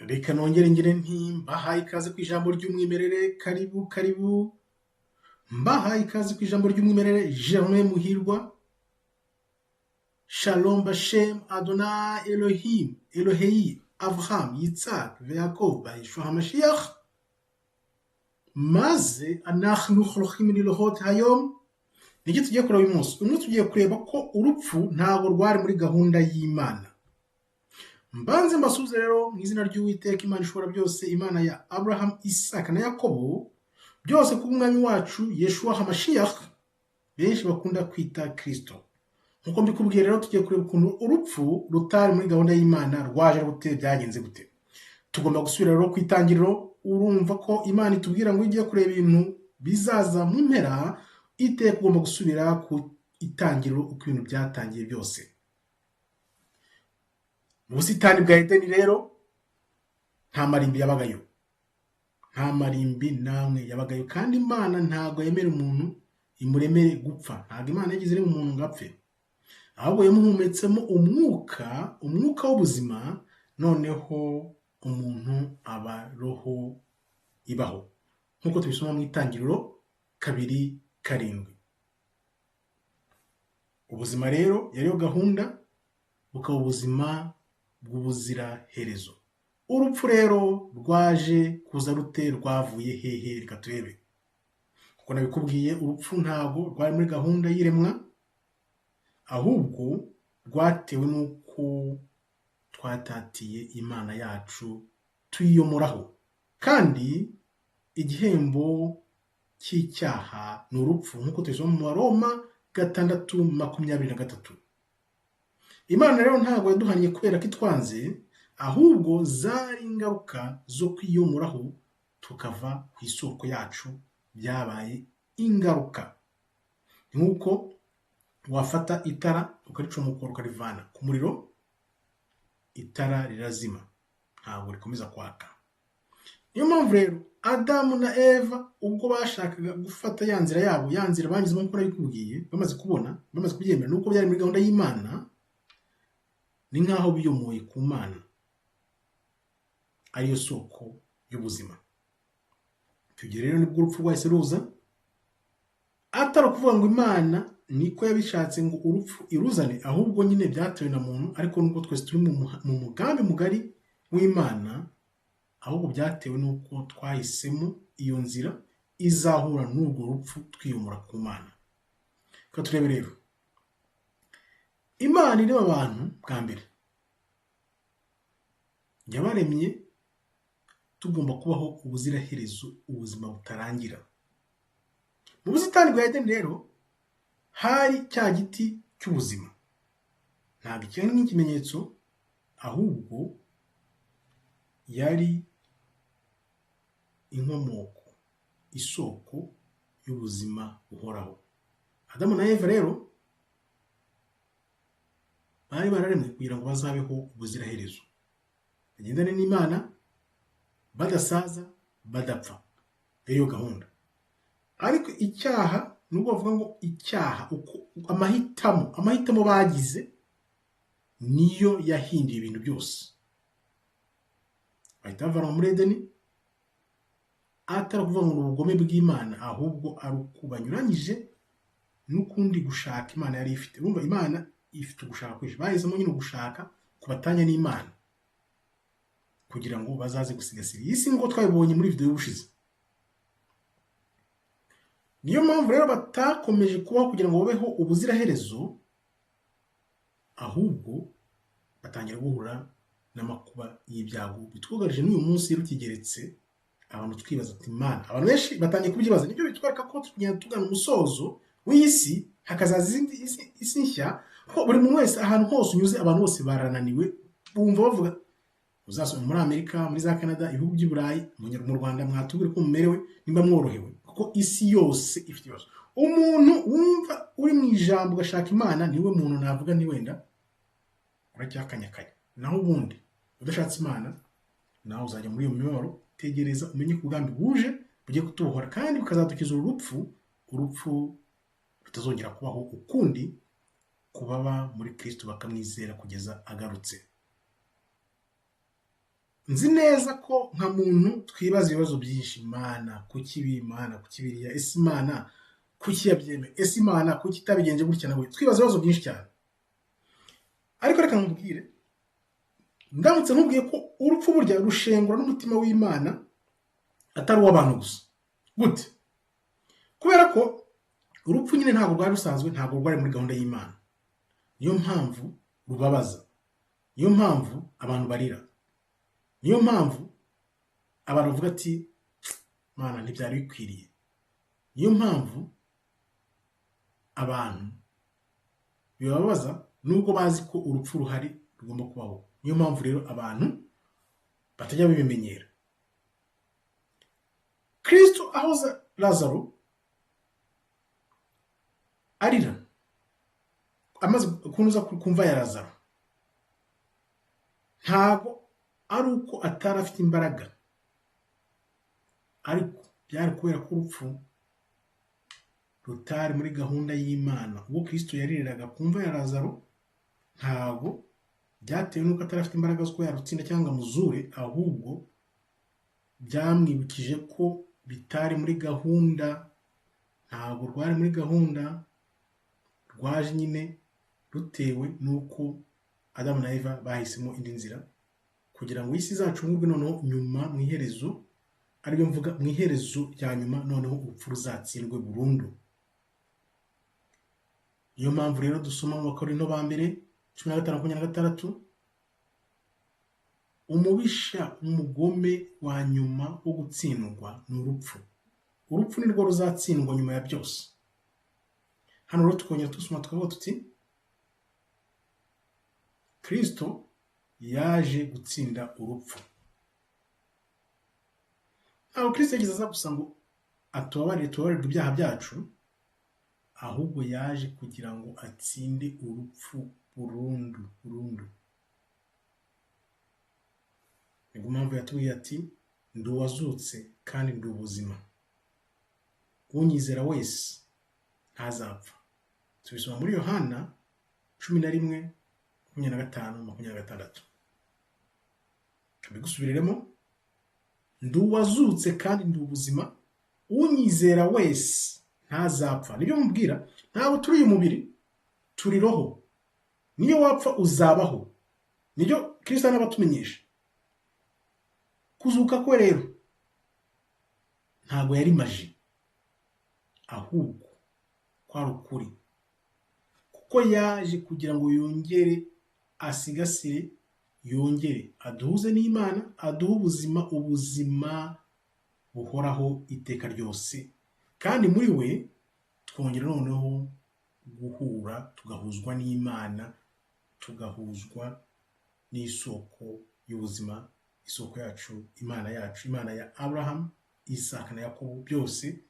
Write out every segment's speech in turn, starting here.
Reka nongere ngire nti mbahaye ikaze ku ijambo ry'umwimerere, karibu karibu, mbahaye ikaze ku ijambo ry'umwimerere, Germain Muhirwa, Shalom Bashem Adonai Elohim, Elohei, Avraham, Yitzhak, Yaakov, Yeshua HaMashiach, maze anachnu cholochim lilohot hayom. Niki tugiye kureba uyu munsi? Uyu munsi tugiye kureba ko urupfu ntabwo rwari muri gahunda y'Imana. Mbanze mbasuhuze rero mu izina ry'Uwiteka Imana ishobora byose, Imana ya Abraham, Isaka na Yakobo, byose ku mwami wacu Yeshua HaMashiach, benshi bakunda kwita Kristo. Nkuko mbikubwiye rero, tugiye kureba ukuntu urupfu rutari muri gahunda y'Imana rwaje rute, byagenze gute. Tugomba gusubira rero ku itangiriro. Urumva ko Imana itubwira ngo igiye kureba ibintu bizaza mu mpera, iteka ugomba gusubira ku itangiriro uko ibintu byatangiye byose. Mu busitani bwa Edeni rero nta marimbi yabagayo, nta marimbi namwe yabagayo, kandi Imana ntabwo yemera umuntu imuremere gupfa. Ntabwo Imana yagize irema umuntu ngo apfe, ahubwo yamuhumetsemo umwuka, umwuka w'ubuzima, noneho umuntu aba roho ibaho, nk'uko tubisoma mu Itangiriro 2:7. Ubuzima rero yariyo gahunda, bukaba ubuzima bw'ubuziraherezo. Urupfu rero rwaje kuza rute, rwavuye hehe? Reka turebe. Kuko nabikubwiye, urupfu ntabwo rwari muri gahunda y'iremwa, ahubwo rwatewe n'uko twatatiye Imana yacu tuyiyomoraho, kandi igihembo cy'icyaha ni urupfu, nk'uko tubisoma mu Baroma 6:23. Imana rero ntabwo yaduhannye kubera ko itwanze, ahubwo zari ingaruka zo kwiyomoraho tukava ku isoko yacu, byabaye ingaruka. Nk'uko wafata itara ukaricomokora ukarivana ku muriro, itara rirazima, ntabwo rikomeza kwaka. Niyo mpamvu rero Adamu na Eva ubwo bashakaga gufata ya nzira yabo, ya nzira banyuzemo nk'uko nabikubwiye, bamaze kubona, bamaze kubyemera nuko byari muri gahunda y'Imana, ni nk'aho biyomoye ku Mana ariyo soko y'ubuzima. Icyo gihe rero nibwo urupfu rwahise ruza, atari ukuvuga ngo Imana niko yabishatse ngo urupfu iruzane, ahubwo nyine byatewe na muntu, ariko nubwo twese turi mu mugambi mugari w'Imana, ahubwo byatewe n'uko twahisemo iyo nzira izahura n'urwo rupfu twiyomora ku Mana. Reka turebe rero, Imana irema abantu bwa mbere, yabaremye tugomba kubaho ubuziraherezo, ubuzima butarangira. Mu busitani bwa Edeni rero hari cya giti cy'ubuzima, ntabwo iki ari nk'ikimenyetso, ahubwo yari inkomoko, isoko y'ubuzima buhoraho. Adamu na Eva rero bari bararemwe kugira ngo bazabeho ubuziraherezo, bagendane n'Imana badasaza, badapfa. Ariyo gahunda. Ariko icyaha, nubwo bavuga ngo icyaha, uko amahitamo bagize niyo yahinduye ibintu byose, bahita bavanwa muri Edeni, atari ukuvuga ngo ni ubugome bw'Imana, ahubwo ari uko banyuranyije n'ukundi gushaka Imana yari ifite. Urumva Imana ifite ugushaka kwinshi, bahisemo nyine ugushaka kubatanya n'Imana kugira ngo bazaze gusigasira iyi si, nk'uko twabibonye muri video y'ubushize. Niyo mpamvu rero batakomeje kubaho kugira ngo babeho ubuziraherezo, ahubwo batangira guhura n'amakuba y'ibyago bitwugarije n'uyu munsi rukigeretse. Abantu twibaza ati Imana, abantu benshi batangiye kubyibaza. Nibyo bitwereka ko tugenda tugana umusozo w'isi, hakazaza izindi isi nshya, ko buri muntu wese ahantu hose unyuze abantu bose barananiwe, bumva bavuga. Uzasoma muri Amerika, muri za Canada, ibihugu by'i Burayi, mu Rwanda mwatubwire ko mumerewe, nimba mworohewe, kuko isi yose ifite ibibazo. Umuntu wumva uri mu ijambo ugashaka Imana niwe muntu navuga ni wenda uracyakanyakanya, naho ubundi udashatse Imana nawe uzajya muri iyo mibabaro. Tegereza umenye ko ubwami buje bugiye kutubohora kandi bukazadukiza urupfu, urupfu rutazongera kubaho ukundi kubaba muri Kristo bakamwizera kugeza agarutse. Nzi neza ko nka muntu twibaza ibibazo byinshi. Imana kuki ibi, Imana kuki biriya, ese Imana kuki yabyemeye, ese Imana kuki itabigenje gutya na gutya? Twibaza ibibazo byinshi cyane. Ariko reka nkubwire, ndamutse nkubwiye ko urupfu burya rushengura n'umutima w'Imana, atari uw'abantu gusa. Gute? Kubera ko urupfu nyine ntabwo rwari rusanzwe, ntabwo rwari muri gahunda y'Imana. Niyo mpamvu rubabaza, niyo mpamvu abantu barira, niyo mpamvu abantu bavuga ati Mana ntibyari bikwiriye. Niyo mpamvu abantu bibabaza nubwo bazi ko urupfu ruhari rugomba kubaho. Niyo mpamvu rero abantu batajya babimenyera. Kristo ahoza Lazaro arira amaze kunuza kumva ya Lazaro, ntabwo ari uko atari afite imbaraga, ariko byari kubera ko urupfu rutari muri gahunda y'Imana. Ubwo Kristo yaririraga ku mva ya Lazaro, ntabwo byatewe n'uko atari afite imbaraga zo kuba yarutsinda cyangwa amuzure, ahubwo byamwibukije ko bitari muri gahunda, ntabwo rwari muri gahunda, rwaje nyine rutewe n'uko Adamu na Eva bahisemo indi nzira kugira ngo isi izacungurwe noneho nyuma mu iherezo, aribyo mvuga mu iherezo rya nyuma, noneho urupfu ruzatsindwe burundu. Niyo mpamvu rero dusoma mu Bakorinto ba mbere 15:26, umubisha umugome wa nyuma wo gutsindwa ni urupfu. Urupfu nirwo ruzatsindwa nyuma ya byose. Hano rero tukongera dusoma tukavuga tuti Kristo yaje gutsinda urupfu. Ntabwo Kristo yigeze aza gusa ngo atubabarire tubabarirwe ibyaha byacu, ahubwo yaje kugira ngo atsinde urupfu burundu burundu. Niyo mpamvu yatubwiye ati ndi uwazutse kandi ndi ubuzima, unyizera wese ntazapfa. Tubisoma muri Yohana 11:25 26. Mbigusubiriremo, ndi uwazutse kandi ndi ubuzima, unyizera wese ntazapfa. Nibyo mubwira, ntabwo turi uyu mubiri, turi roho. Niyo wapfa uzabaho. Nibyo Kristo anabatumenyesha. Kuzuka kwe rero ntabwo yari maji, ahubwo kwari ukuri, kuko yaje kugira ngo yongere asigasire, yongere aduhuze n'Imana, aduhe ubuzima, ubuzima buhoraho iteka ryose. Kandi muri we twongera noneho guhura, tugahuzwa n'Imana, tugahuzwa n'isoko y'ubuzima, isoko yacu, Imana yacu, Imana ya Abraham, Isaka na Yakobo, byose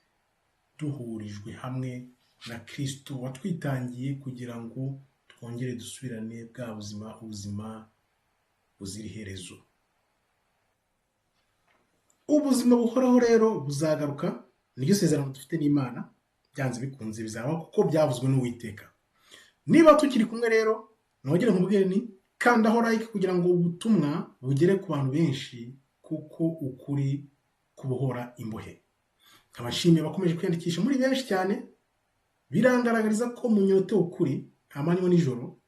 duhurijwe hamwe na Kristo watwitangiye kugira ngo twongere dusubirane bwa buzima, ubuzima buzira iherezo. Ubuzima buhoraho rero buzagaruka, niryo sezerano dufite n'Imana, byanze bikunze bizabaho kuko byavuzwe n'Uwiteka. Niba tukiri kumwe rero, nongere nkubwire ni kandaho like kugira ngo ubutumwa bugere ku bantu benshi, kuko ukuri kubohora imbohe. Nkabashimiye bakomeje kwiyandikisha muri benshi cyane, birangaragariza ko munyotewe ukuri amanywa nijoro,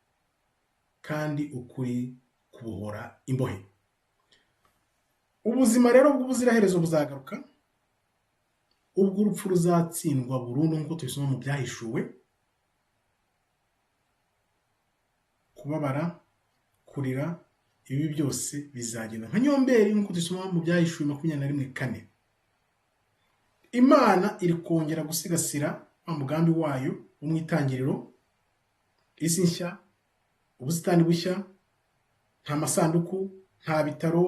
kandi ukuri kubohora imbohe. Ubuzima rero bw'ubuziraherezo buzagaruka, ubwo urupfu ruzatsindwa burundu nk'uko tubisoma mu byahishuwe. Kubabara, kurira, ibi byose bizagenda nka nyomberi nk'uko tubisoma mu byahishuwe 21:4. Imana iri kongera gusigasira wa mugambi wayo wo mu itangiriro, isi nshya, ubusitani bushya, nta masanduku, nta bitaro,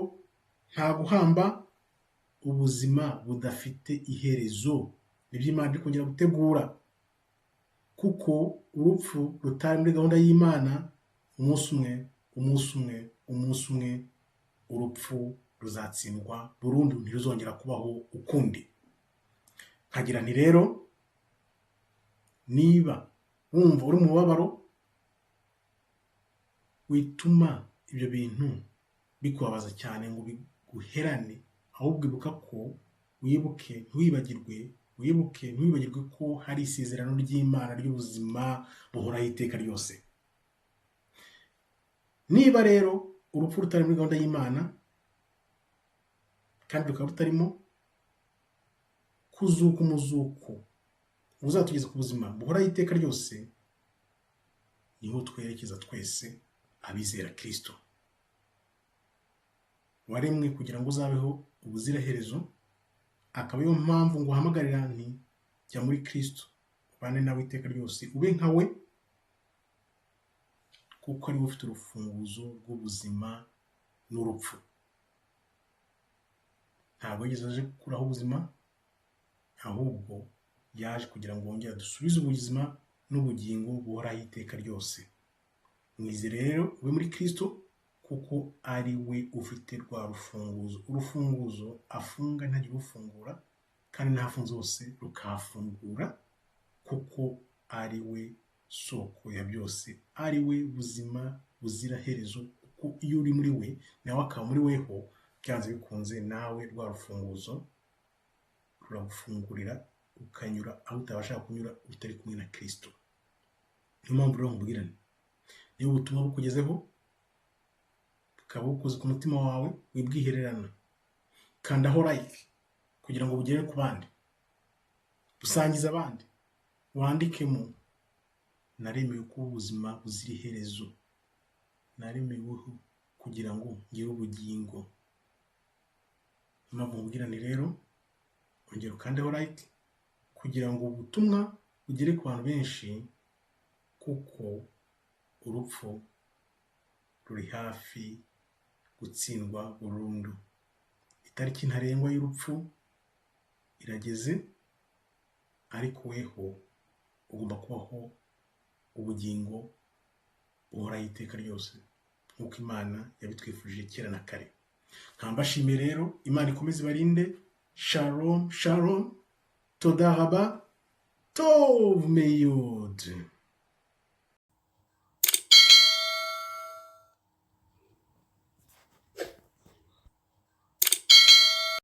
nta guhamba, ubuzima budafite iherezo. Nibyo Imana iri kongera gutegura, kuko urupfu rutari muri gahunda y'Imana. Umunsi umwe, umunsi umwe, umunsi umwe urupfu ruzatsindwa burundu, ntiruzongera kubaho ukundi. Nkagira nti rero, niba wumva uri mu mubabaro, wituma ibyo bintu bikubabaza cyane ngo biguherane, ahubwo ibuka ko wibuke ntiwibagirwe, wibuke ntiwibagirwe ko hari isezerano ry'Imana ry'ubuzima buhoraho iteka ryose. Niba rero urupfu rutari muri gahunda y'Imana kandi rukaba rutarimo, kuzuka umuzuko uzatugeza ku buzima buhoraho iteka ryose, niho twerekeza twese abizera Kristo. Waremwe kugira ngo uzabeho ubuziraherezo, akaba ariyo mpamvu nguhamagarira nti jya muri Kristo, ubane nawe iteka ryose, ube nka we, kuko ariwe ufite urufunguzo rw'ubuzima n'urupfu. Ntabwo yigeze aje gukuraho ubuzima, ahubwo yaje kugira ngo wongere adusubize ubuzima n'ubugingo buhoraho iteka ryose. Mwizere rero ube muri Kristo, kuko ari we ufite rwa rufunguzo. Urufunguzo afunga ntagire ufungura, kandi n'ahafunze hose rukahafungura, kuko ari we soko ya byose, ari we buzima buzira herezo, kuko iyo uri muri we nawe akaba muri weho, byanze bikunze nawe rwa rufunguzo ruragufungurira ukanyura aho utabasha kunyura utari kumwe na Kristo. Niyo mpamvu rero nkubwira nti niba ubutumwa bukugezeho bukaba bukoze ku mutima wawe, wibwihererana, kandaho like kugira ngo bugere ku bandi, busangize abandi, wandikemo naremewe kuba ubuzima buzira iherezo, naremeweho kugira ngo ngire ubugingo. Niyo mpamvu nkubwira nti rero ongera ukandeho like kugira ngo ubutumwa bugere ku bantu benshi, kuko urupfu ruri hafi gutsindwa burundu. Itariki ntarengwa y'urupfu irageze, ariko weho ugomba kubaho ubugingo buhoraho iteka ryose nk'uko Imana yabitwifurije kera na kare. Nkambashimiye rero, Imana ikomeze ibarinde. Shalom shalom, toda raba, tov meyod.